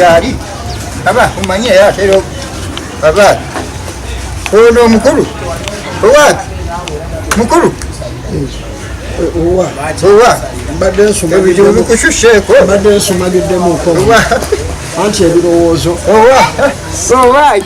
Gyali aba omanyi era atera aba ono omukulu owaaki mukulu Owa owa mbadde ebizibu bikususeeko. Mbadde nsumagiddemuko. Owa. Anti ebirowoozo. Owa owa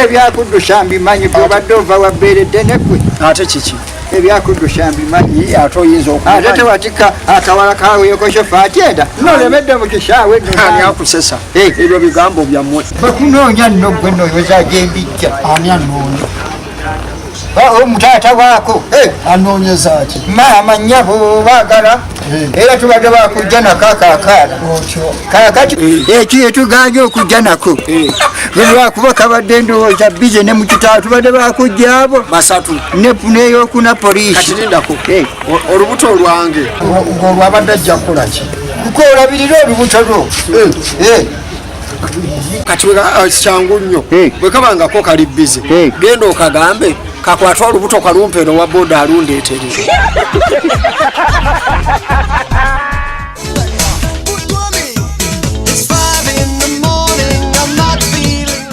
ebyakuddusa mbimanyi, gobadde ova wabbeeredde negwe. Ate kiki? Ebyakuddusa mbimanyi. Ate oyinza ate okumanya. Tewatikka akawala kawe Yekosofaati enda nolemedde mu kisaawe nno. Ani akusesa? Eh. Ebyo bigambo byammwe. Bakunoonya nno gwe noyoza gyembijja. Ani anoonya? Omutaata waako. Eh, Anoonyeza ki? Maama nnyabo baagala. Era tubadde bakujja nako akakaana. Otyo. Kakati eki etuganye okujja nako lwakuba kabadde ndowooza bize ne mukitaawe tubadde bakujja abo Basatu. Neyokuna poliisi. Kati lindako. Eh. Olubuto olwange ng'olwabadde ajja kukola ki? Kuko olabirira olubuto lwo. Eh. Kati kyangu nnyo. Eh. Bwe kabangako kali bize, Eh. genda okagambe kakwate olubuto kalumpe eno wa boda alundeetere.